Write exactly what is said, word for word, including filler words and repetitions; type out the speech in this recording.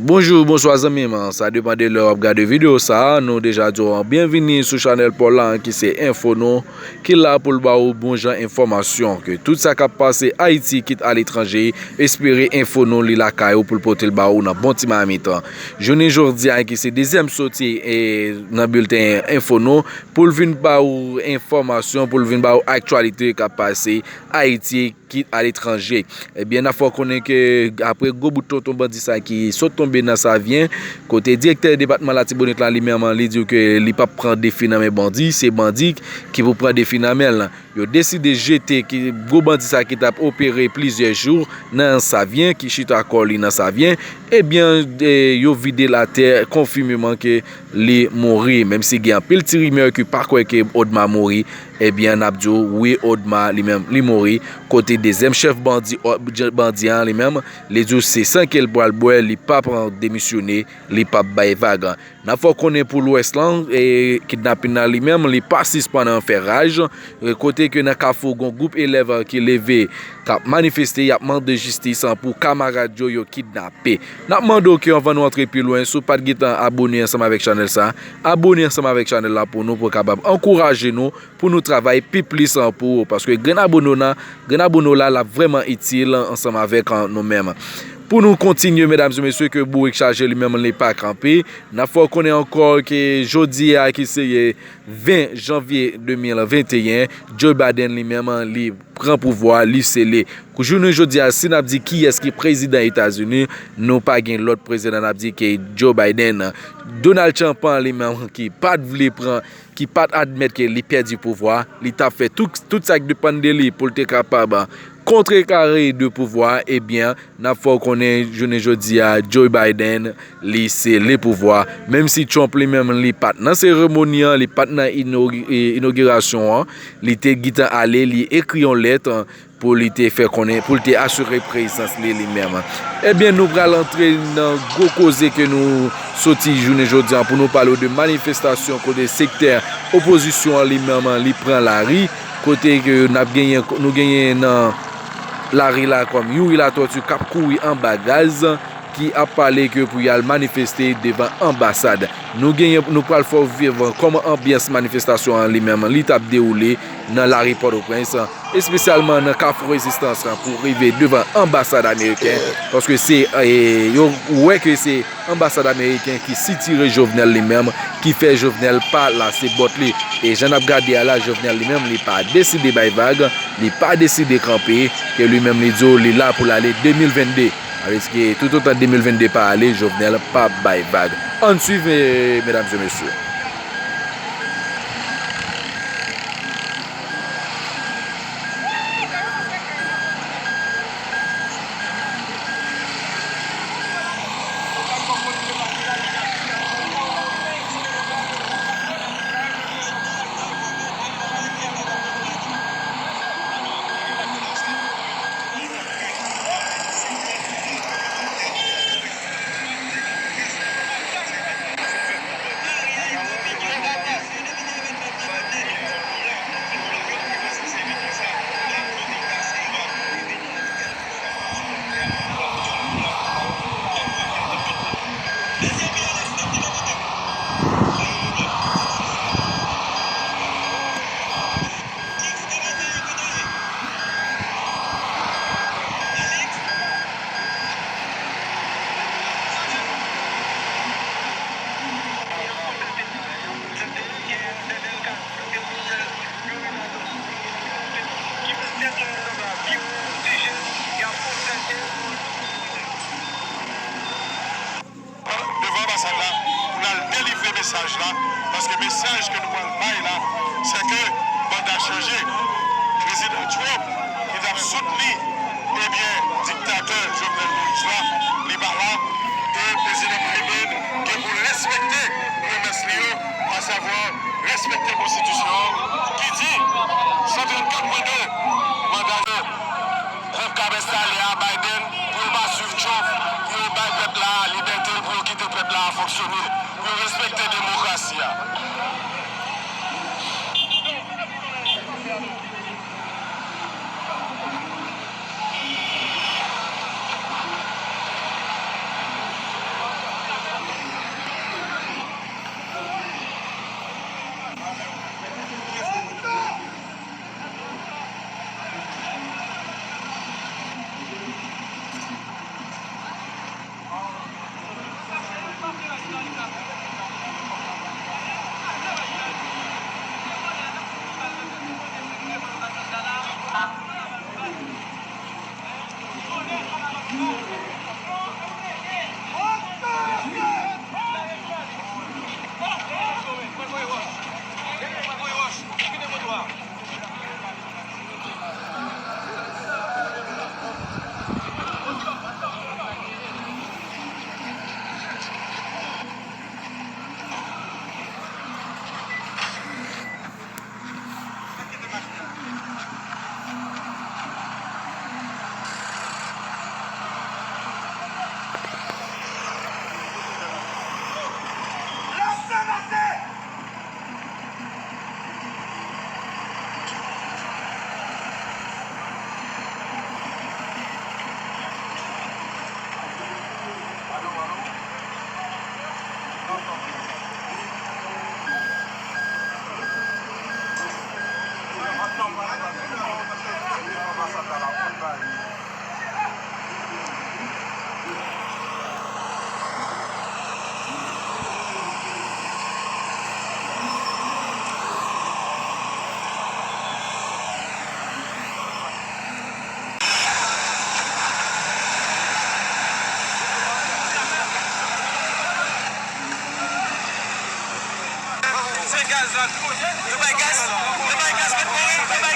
Bonjou, bonswa zanmi m. Sa depann de lè w ap gade videyo sa a. Nou deja di w byenvini sou chanèl pa w la ki se Enfo Nou, ki la pou l ba w bon jan enfòmasyon ke tout sa k ap pase Ayiti, kit aletranje, espere Enfo Nou li lakay ou pou l pote l ba w nan bon ti mamit. Jounen jodi a ki se dezyèm soti e, nan bilten Enfo Nou, pou l vin ba w enfòmasyon, pou l vin ba w aktyalite k ap pase Ayiti, kit aletranje. Ebyen, n ap fè w konnen ke apre gwo bout tonton bandi sa ki sot tonbe nan Savyen, kote direktè depatman Latibonit la li menm, li di ke li p ap pran defi nan men bandi, se bandi ki pou pran defi nan men l. Yo deside jete ki, gwo bandi sa ki t ap opere plizyè jou nan Savyen, ki chita kò li nan Savyen, ebyen, e, yo vide l atè konfimeman ke li mouri. Menm si gen anpil ti rimè ki pa kwè ke Odma mouri, ebyen, n ap di w, wi, Odma li menm, li mouri. Kote dezyèm chèf bandi, bandi an li menm, li di w se san ke l pral bwè, li p ap demisyone, li p ap bay vag. N ap fè w konnen pou Lwès lan, e, kidnapin nan li menm, li pa sispann fè raj. E, kote ke nan Kafou, gon gwoup elèv ki leve, k ap manifeste, y ap mande jistis pou kamarad yo, yo kidnape. N ap mande w ke anvan nou antre pi lwen, si w pa t gentan abone ansanm avèk chanèl sa, abone ansanm avèk chanèl la pou nou, pou w kapab ankouraje nou, pou nou travay pi plis, an, pou ou, paske grenn abone w la, grenn abone w la, l ap vrèman itil ansanm avèk, an, nou menm. Pou nou kontinye, medam e mesye, ke bourik chaje li menm li pa kanpe, n ap fè w konnen ankò ke jodi a ki se ven janvye de mil venteyen, Joe Biden li menm li pran pouvwa, li sele. Kou jounen jodi a, si n ap di kiyès ki prezidan Etazini, nou pa gen lòt prezidan, n ap di ke Joe Biden. Donald Trump an li menm ki pa t vle pran, ki pa t admèt ke li pèdi pouvwa, li t ap fè tout, tout sa k depann de li pou l te kapab kontrekare de pouvwa, ebyen, n ap fè w konnen jounen jodi a, Joe Biden, li sele pouvwa. Menm si Trump li menm, li pa t nan seremoni an, li pa t nan inogi-, e, inogirasyon an, li te gentan ale, li ekri yon lèt, an, pou li te fè konnen, pou l te asire prezans li, li menm. Ebyen, nou pral antre nan gwo koze ke nou soti jounen jodi a pou nou pale w de manifestasyon kote sektè opozisyon an li menm, li pran lari, kote ke n ap genyen, nou genyen nan lari la kòm Youri Latortue k ap kouri anba gaz, ki ap pale ke pou y al manifeste devan anbasad. Nou genyen, nou pral fè w viv kòman anbyans manifestasyon an li menm, li t ap dewoule nan lari Pòtoprens, espesyalman nan Kafou Rezistans lan pou rive devan anbasad ameriken, paske se, e, yo wè ke se anbasad ameriken ki sitire Jovenel li menm, ki fè Jovenel pa lase bòt li. E jan n ap gade a la, Jovenel li menm, li pa deside bay vag, li pa deside kanpe, ke li menm li di w li la pou l ale de mil vennde. Sa vle di ke toutotan de mil vennde pa ale, Jovenel p ap bay vag. Ann swiv, e, medam e mesye. Devan anbasad la pou n al delivre mesaj la, paske mesaj ke nou pral bay la, se ke banda chanje. Prezidan Trump, ki t ap soutni, ebyen, diktatè Jovenel Moïse la, li pa la, e prezidan Biden gen pou l respekte pwomès li yo, asavwa respekte konstitisyon an, ki di, san trannkat pwen de, manda yo. Trump k ap enstale a, Biden, pou yo pa swiv Trump, pou yo bay pèp la libète l, pou yo kite pèp la fonksyone, pou yo respekte demokrasi a. Gaz la. Yo bay gaz. Yo bay gaz, met mouri. Yo